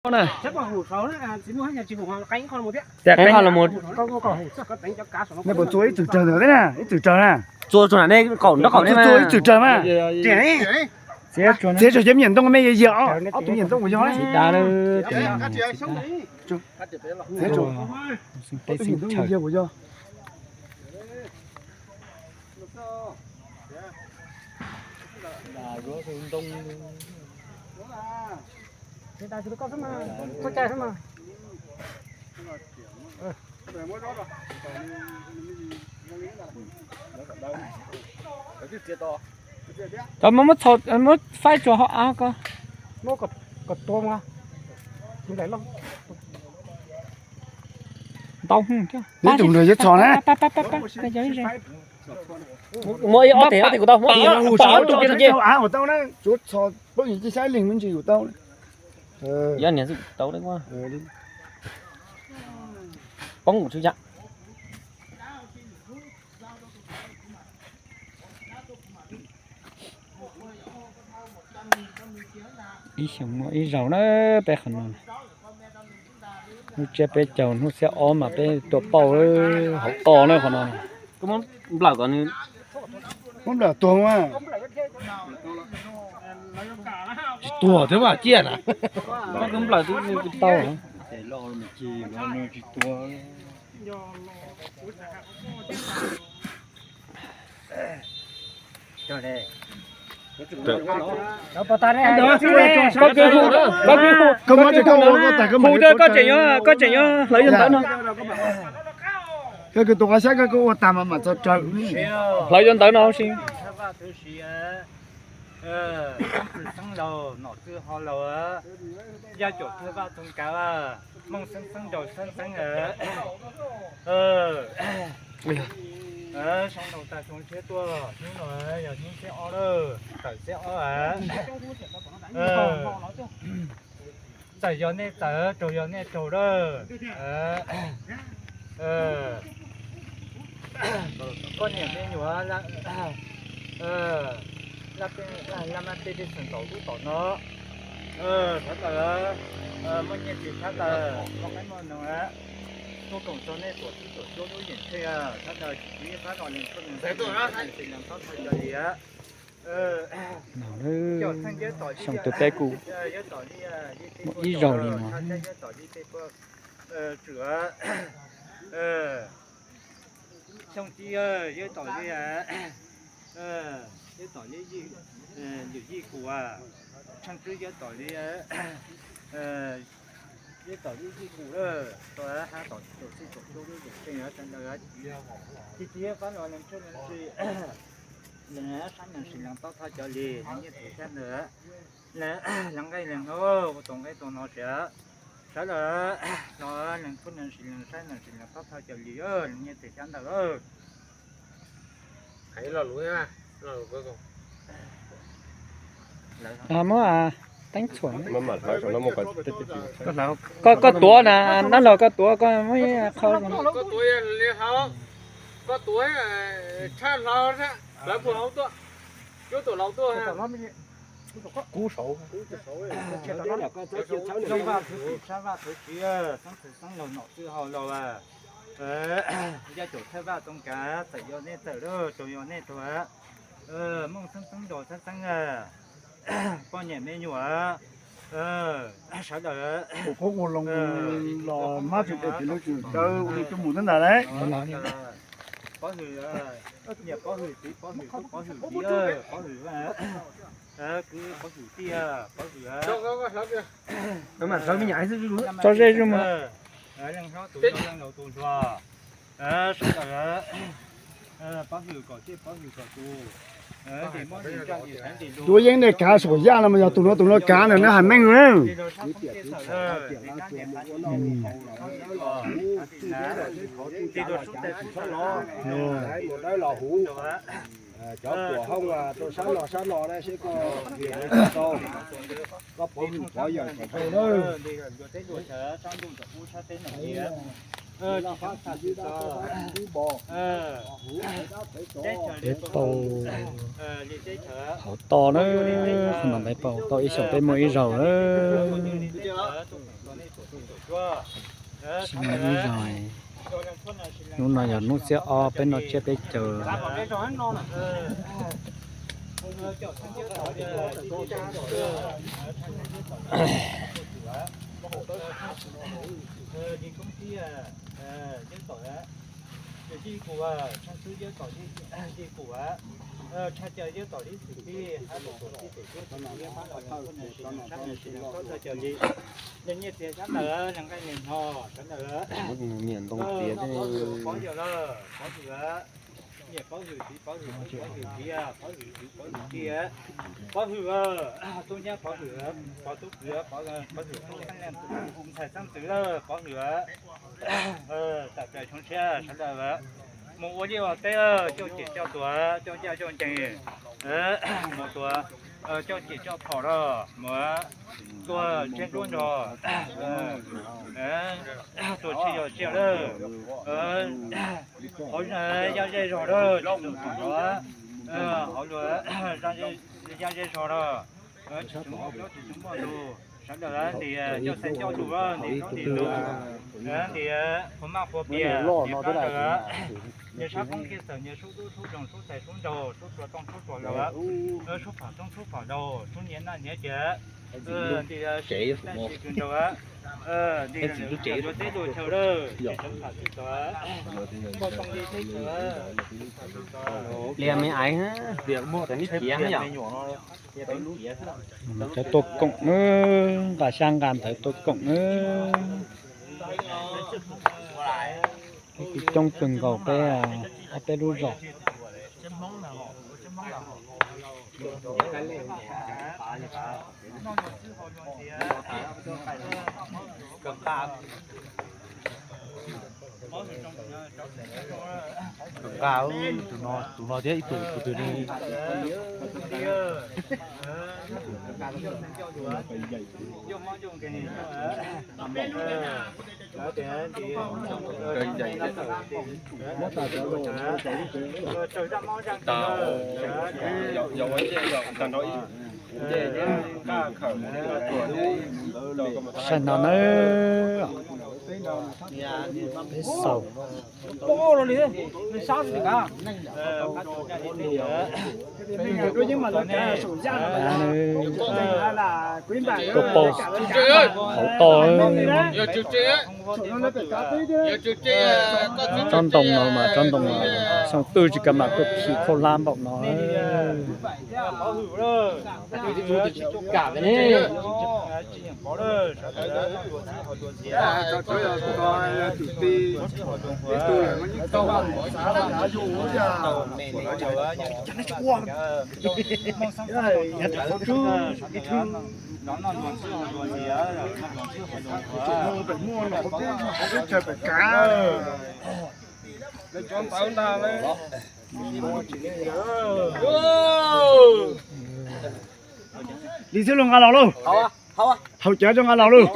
Na. Qeeb qho los mus. Nej puas txua ib txwm rawg ntawd thiab na, ib txwm rawg na. Txua txua nej qaum nraub qaum nej txua ib txwm rawg mas. Txiav tsuag cov me nyuam ntoo me yag yag, ob tug me nyuam ntoo uas yog. Txiv dav lawm. Txiv dav. Ob tug me nyuam ntoo yag yag uas yog. Cov muab, muab faib tsuas hauv av ko. Ntau. Neb tus nrog yuav txhos na. Muab ib ob tes, ob tes kuv tau, muab ib ob tes kuv tau. Av uas tau na, tsuav txhos poob yim cej xyab leeg me ntsis kuv tau. Yog niam xwb tau li. Poob mus tsuj yam. Ib xyoos muaj ib zaug na, peb qhov no. Hnub tsiab peb caug hnub xiab ob mas peb tua pauj hauv qo na qhov no. Muab nplawm kom nws, muab nplawm tuag mas. Tsis tuag thiab mas ciaj na. Nplawm tau. Koj tseem nyob, koj tseem nyob hlawv yuav ntawv no. Koj tus qhov xyab koj ua tag mas mam txog raws. Hlawv yuav ntawv no si. Xeeb laus, nom txwj ho laus, yaj caum thawj vaj txoov kav, Mooj Xeeb Xeeb Nraug Xeeb Xeeb, soo nraug tag soo tshiab tuaj, hnub no yog hnub xiab ob lawm, tawm xiab ob. Txawm yog nej txawm, raug yog nej raug lawm. Koj niam me nyuam, laj mab tej tej xeem ntaus lub tom no. Sawv daws muaj nyiaj txiag sab law, muaj qaib muaj noog, tuaj koom txog nej tuam txhij tuam xyuab lub yeem tsheej, sawv daws tsis txhob lees txhob lees, tsis lees txhob txhawj cov li. Xyoo twg peb kuj muaj ib zaug li no. Xyoo txiv yawg tom li, yawg tom li, lwm yij kus, tsheej tswb yawg tom li, yawg tom li yij kus lawm, tau hab tom txhij tom xyuab lub yeem tsheej sawv daws tsis txhob lees txhob txhawj, lees sab lees sis lees txhob txhawj cov li, lees nyiaj txiag sab ntawd, lees nqaij lees noo, ua tus nqaij tus no siav, sawv daws no lees txhob lees sis lees sab lees sis lees txhob txhawj cov li, lees nyiaj txiag sab ntawd. Muab teeb txhuam. Koj, koj tuav na, dab laug koj tuav koj muab qhau. Koj tuav tshaj hlo, lawv puag hauv tuaj, cuab tuam laus tuaj. Kub saud. Xeeb Vaj Thwv Txiv, Xeeb Vaj Thwv Txiv, Xeeb Txwv Xeeb Laug, nom txwj hau laus, yaj caum thawj vaj txoov kav, txawm yog nej txawm, raug yog nej raug, Mooj Xeeb Xeeb Nraug Xeeb Xeeb, poj niam me nyuam, sawv daws. Kuv qhuab ua loo los mab tsis pom kev lub tsis dawb ua li coj mus tab ntag lauj. Pov hwm, niam pov hwm txiv pov hwm tub pov hwm txiv pov hwm, kwv pov hwm tij pov hwm, tso zej zuj mus, leej hlob tus yau leej laus tus hluas, sawv daws pov hwm kom tej pov hwm kom tus, ces muab ntes nroj ntes heev ntes lug. Tuav yeeb nej kav saum yaj no mas yog tus no tus no kav ntawm no hais meej na. Cov puam hoob rau sab no sab no na seb koj tau, koj pov hwm pov yawm kom tau na. Peb paug hauv toj na, qhov no peb paug tau ib xyoos peb muaj ib zaug na. Ib zaug. Hnub no yog hnub xiab ob peb noj tsiab peb caug. Niam nyiaj txiag sab ntawd, niam nqaij niam hno sab ntawd. Niam ntoo tiav, pov hwm lawm, pov hwm lawm. Niam pov hwm, txiv pov hwm, tub pov hwm, txiv pov hwm, txiv pov hwm txiv, pov hwm lawm. Tub nyab pov hwm, pov tub kwv, pov hwm tub xeeb leej, ntxhais xeeb ntxwv lawm, pov hwm lawm. Tam plaws tshoov siab sawv daws mus ua liaj ua teb, coj cem coj tuag, coj ncaj coj ncees, mus tuav, coj cem coj phom los mus tuag ntseg nruab nrog, tuag tsis yog tsiaj lawm. Hauv yaj zej zog lawm, tsis txhob phom los, hauv luag yaj zej zog los, tsis txhob muaj plaub tsis txhob muaj ntug, sawv daws ntias coj xeem coj tus, ntias plaub ntias ntug, ntias qhuav maj qhuav pias, ntias plab ntawd, ntias sab koob kiag txawm ntias sub dub sub zoog sub tais sub nraug sub tsuas tooj sub tsuas laus, sub phom tooj sub phom laus sub nyiav naj nyiav ciav, ntias sis tais sis kws nraug, ntias luag teb luag chaw lawm, ntias sawv phom tsis txog, npau tooj li teb chaws. Lia me aiv, ib ciav yom. Cov tua koom na, nqa xyab nqa ntawv tua koom na. Peb kuj coob kawg nkaus peb, ob peb lub zos. Nqa tus no, tus no thiab ib tug, tus twg li. Saib no na, peb xaus. Tuaj paus hauv toj. Tsob ntoo no mas tsob ntoo no xyoo twg tsis kav mam tuaj phim khaub hlab npaum no. Li xwb los nqa los lauj. Haus cawv rau nqa los lauj.